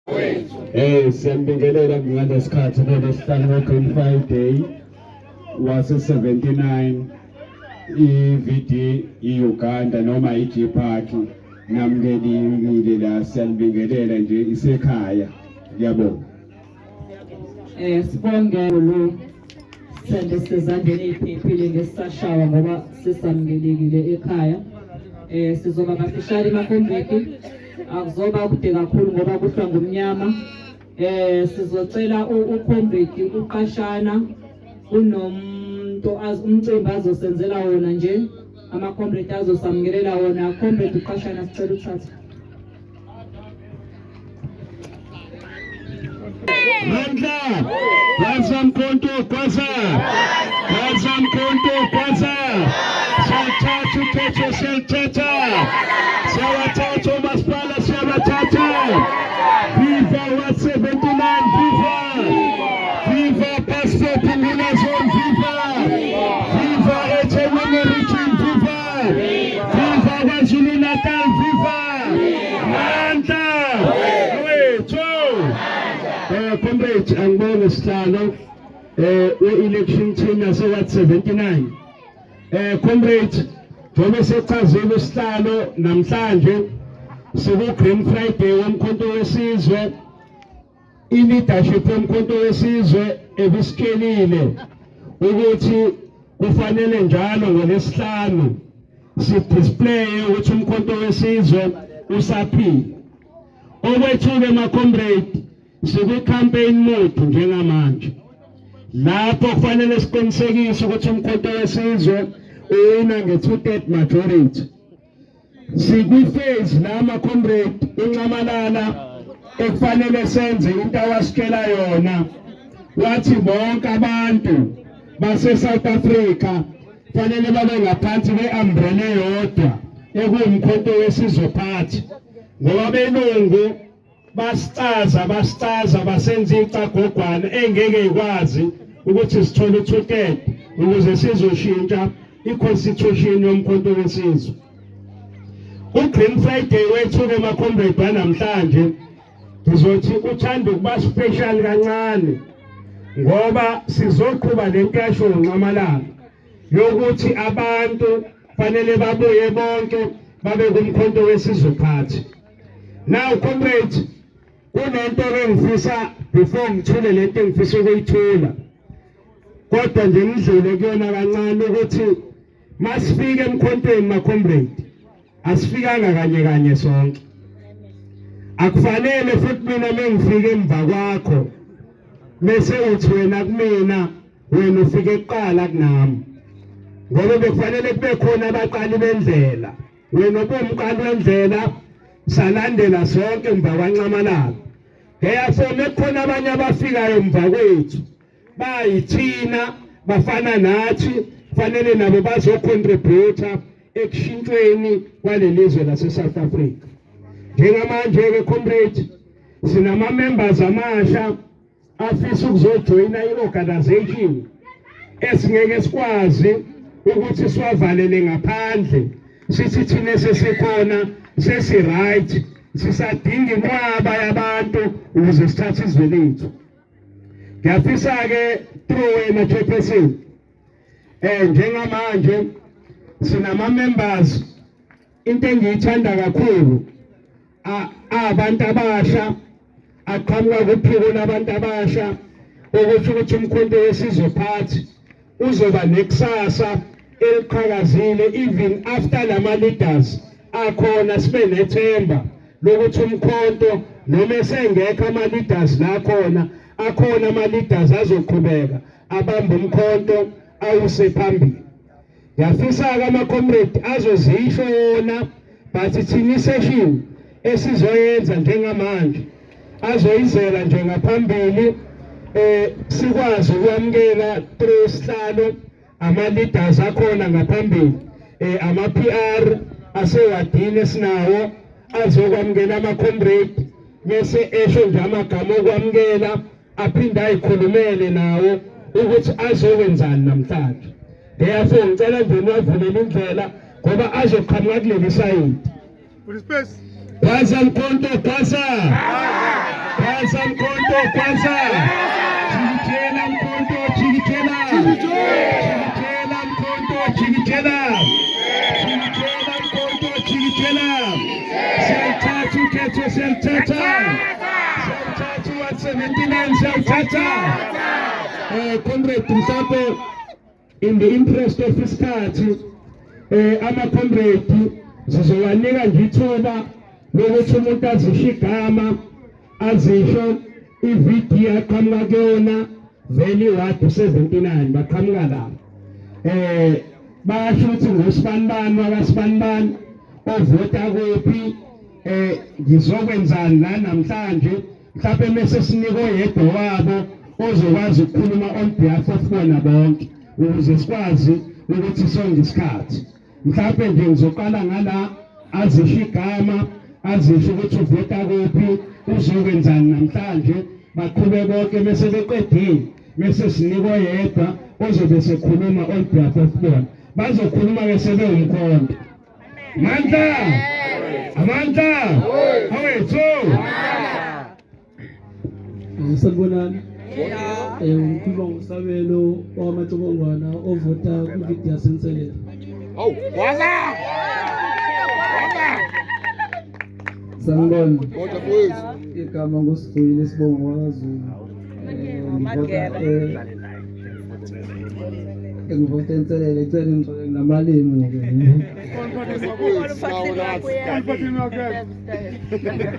Siyambingelela ngalesikhathi kulesihlanu we-Green Friday wase 79 iVD iUganda noma iG Park namukelekile la, siyalibingelela nje, isekhaya. Ngiyabonga. Sibonge lo sende sezandleni eziphephile ngesisashawa ngoba sisamukelekile ekhaya. Sizoba bafishane emakhombreki, akuzoba kude kakhulu ngoba kuhlwa ngomnyama. Sizocela ukhombreki uqashana kunomuntu umcimbi azosenzela wona nje, amakhombreki azosamukelela wona. Comrade uqashana, sicela uthathe. Mandla! Gwaza Mkhonto, gwaza! Gwaza Mkhonto, gwaza! Siyalithatha ukhetho, siyalithatha! Siyawathatha omasipala, siyabathatha! Viva Ward 79, viva! Viva Pastor Phungula Zone, viva! Viva eThekwini Region, viva! Viva KwaZulu Natal, viva! Mandla! Wethu! Comrade, angibonge sihlalo we-election team yase Ward 79. Comrade, njengoba sechazile usihlalo, namhlanje siku Green Friday womkhonto wesizwe. I-leadership yomkhonto wesizwe ebisitshelile ukuthi kufanele njalo ngolesihlanu sidisplay ukuthi umkhonto wesizwe usaphila. Okwethu-ke ma-comrade, sikwi-campaign mode njengamanje, lapho kufanele siqinisekise ukuthi umkhonto wesizwe uwina nge-two-third majority. Sikwi-phase la ma-comrade uNxamalala ekufanele senze into awasitshela yona, wathi bonke abantu base-South Africa fanele babe ngaphansi kwe-umbrella eyodwa ekuwumkhonto wesizwe party, ngoba belungu basicaza basicaza basenza icagogwana engeke ikwazi ukuthi sithole u-two-third ukuze sizoshintsha i-constitution yomkhonto wesizwe. U-Green Friday wethu-ke ma-comrade wanamhlanje, ngizothi uthanda ukuba special kancane ngoba sizoqhuba lento yasho uNxamalala yokuthi abantu fanele babuye bonke babe kumkhonto wesizwe party. Now comrade, kunento engifisa before ngithule lento engifisa ukuyithula, kodwa nje ngidlule kuyona kancane, ukuthi masifike emkhontweni ma-comrade, asifikanga kanye kanye sonke. Akufanele futhi mina mengifike emva kwakho bese uthi wena kumina wena ufike kuqala kunami, ngoba bekufanele kube khona abaqali bendlela. Wena ubumqali wendlela, salandela sonke emva kwaNxamalala. Therefore mekukhona abanye abafikayo emva kwethu bayithina, bafana nathi, fanele nabo bazocontribute ekushintshweni kwalelizwe lase South Africa. Njengamanje ke comrade, sinama members amasha afisa ukuzojoyina i-organization esingeke sikwazi ukuthi siwavalele ngaphandle sithi thina sesikhona sesi-right. Sisadinga inqwaba yabantu ukuze sithathe izwe lethu. Ngiyafisa-ke through wena chairperson, njengamanje sinama-members, into engiyithanda kakhulu, abantu abasha aqhamuka kuphiko labantu abasha, okusho ukuthi umkhonto wesizwe party uzoba nekusasa eliqhakazile even after lama leaders akhona. Sibe nethemba lokuthi umkhonto noma esengekho ama leaders la khona, akhona ama leaders azoqhubeka abambe umkhonto awuse phambili. Ngiyafisa-ke ama-comrade azozisho wona, but thina isession esizoyenza njengamanje azoyizela nje ngaphambili, sikwazi ukwamukela through sihlalo ama leaders akhona ngaphambili, ama PR asewadini esinawo azokwamukela ama comrade, bese esho nje amagama okwamukela, aphinde ayikhulumele nawo ukuthi azokwenzani namhlanje. Therefore ngicela nje niwavulele indlela ngoba azoqhamuka kuleli sayidi. Gwaza mkhonto, gwaza! Gwaza Mkhonto, gwaza. Jikijela Mkhonto, jikijela. Jikijela Mkhonto, jikijela. Jikijela Mkhonto, jikijela. Siyalithatha ukhetho, siyalithatha. Siyalithatha u-179, siyalithatha. Comrade, mhlawumbe in the interest of isikhathi, ama-comrade sizowanika nje ithuba lokuthi umuntu azisho igama, azisho i-VD aqhamuka kuyona, vele iwadi 79 baqhamuka la, basho ukuthi ngusibanibani wakasibanibani, ovota kuphi, ngizokwenzani la namhlanje. Mhlawumbe mase sinike oyedwa wabo ozokwazi ukukhuluma on behalf of bona bonke ukuze sikwazi ukuthi sonke isikhathi. Mhlawumbe nje ngizoqala ngala, azisho igama, azisho ukuthi uvota kuphi, uzokwenzani namhlanje, baqhube bonke. Bese beqedile, bese sinika oyedwa ozobe sekhuluma on behalf of bona. Bazokhuluma ke sebewumkhonto. Amandla, amandla awethu. Sanibonani. Ngikhuluma ngoSabelo wamaTobongwana ovota kwi-VD yaseNselele. Hawu, gwaza! Gwaza! Sanibona. Kodwa mfowethu. Igama nguSigcine, isibongo wakaZulu. Ngivota ngivota eNselele, ecela ngixolele namalimi ke. Mfowethu, nawo nathi.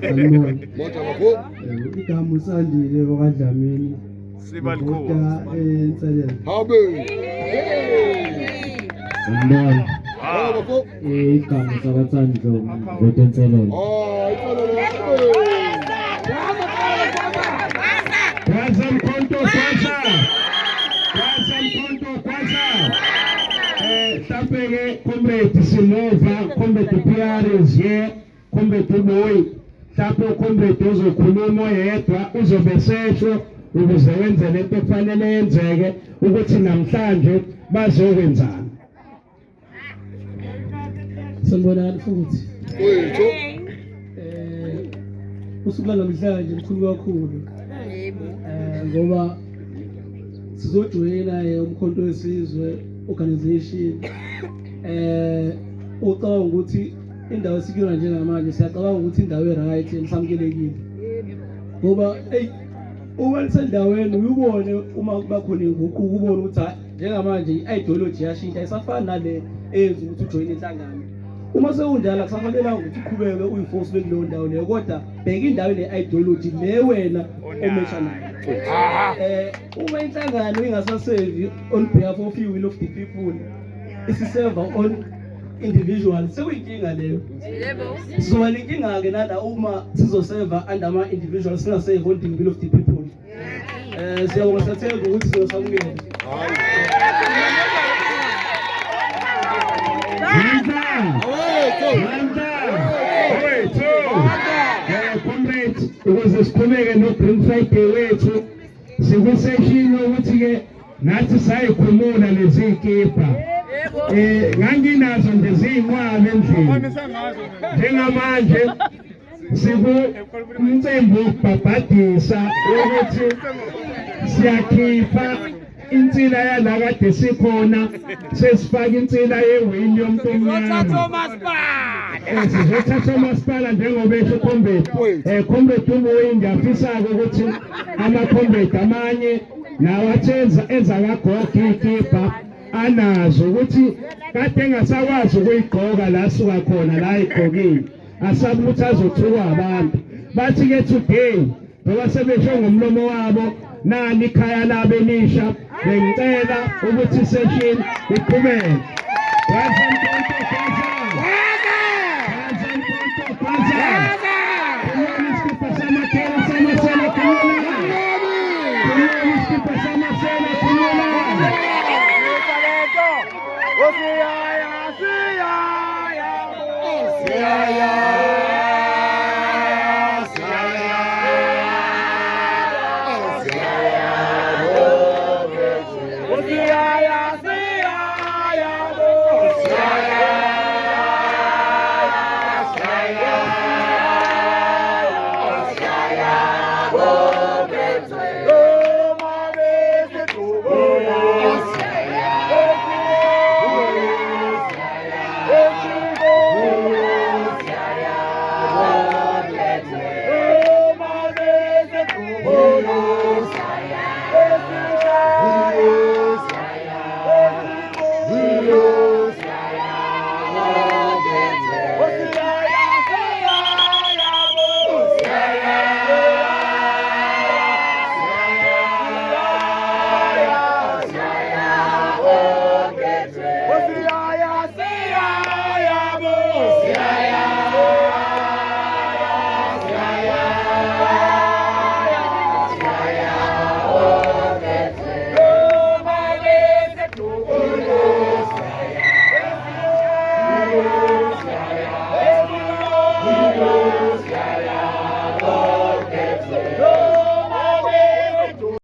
Sanibona. Kodwa bafo. Igama uSandile wakaDlamini. Ngivota eNselele. Habe. Sanibona. Hawu bafo. Igama Sabathani Ndlovu, ngivota eNselele. Ah, inselele. Gwaza Mkhonto, gwaza. Gwaza Mkhonto, gwaza. Mhlambe ke comrade simuva, comrade PR is here, comrade uBoy. Mhlambe ucomrade uzokhuluma oyedwa, uzobe sesho ukuze wenze lento ekufanele yenzeke ukuthi namhlanje bazokwenzani. Sanibonani futhi. Wethu. Usuku lwanamhlanje lukhulu kakhulu. Ngoba sizojoyina uMkhonto weSizwe organization. Ucabanga ukuthi indawo esikuyona njengamanje, siyacabanga ukuthi indawo e-right esamukelekile. Ngoba hey, uma lisendaweni uyubone uma kuba khona inguquko, ubone ukuthi hayi, njengamanje i-ideology yashintsha, ayisafani nale eyenza ukuthi ujoyine inhlangano. Uma sekunjalo akusafanelanga ukuthi uqhubeke uyiforce ube kuleyo ndawo leyo, kodwa bheka indawo le-ideology le wena omesha nayo. Uma inhlangano ingasasevi on behalf of the will of the people, isiseva on individual, sekuyinkinga leyo. Sizoba nenkinga-ke nala uma sizoseva under ama-individual, singaseva on the will of the people. Siyabonga, siyathemba ukuthi sizosamukela. Mandla! Awethu. Mandla! Awethu! Comrades, ukuze siqhubeke no-Green Friday wethu, sikuseshilo ukuthi-ke nathi sayikhumula lezi y'kibha. Nganginazo nje ziyinqwaba endlini. Njengamanje siku umcimbi wokubhabhadisa ukuthi siyakhipha insila yala kade sikhona, sesifaka insila yewini yomuntu omnyama. Sizothatha umasipala njengoba esho ucomrade. Comrade uBuyi, ngiyafisa-ke ukuthi ama-comrade amanye nawo athi enza ezakagogo iy'kibha anazo, ukuthi kade engasakwazi ukuyigqoka la asuka khona la ayigqokile, asabe ukuthi azothukwa abantu. Bathi-ke today ngoba sebesho ngomlomo wabo, nali ikhaya labo elisha. Bengicela ukuthi session iqhubeke. Gwaza Mkhonto, gwaza! Gwaza Mkhonto, gwaza! Khuluma isikipha samakhela samasela, khuluma! Khuluma isikipha samasela, khuluma! Siyaya, siyaya, siyaya, siyaya, siyaya, siyaya, siyaya, siyaya, siyaya. bo.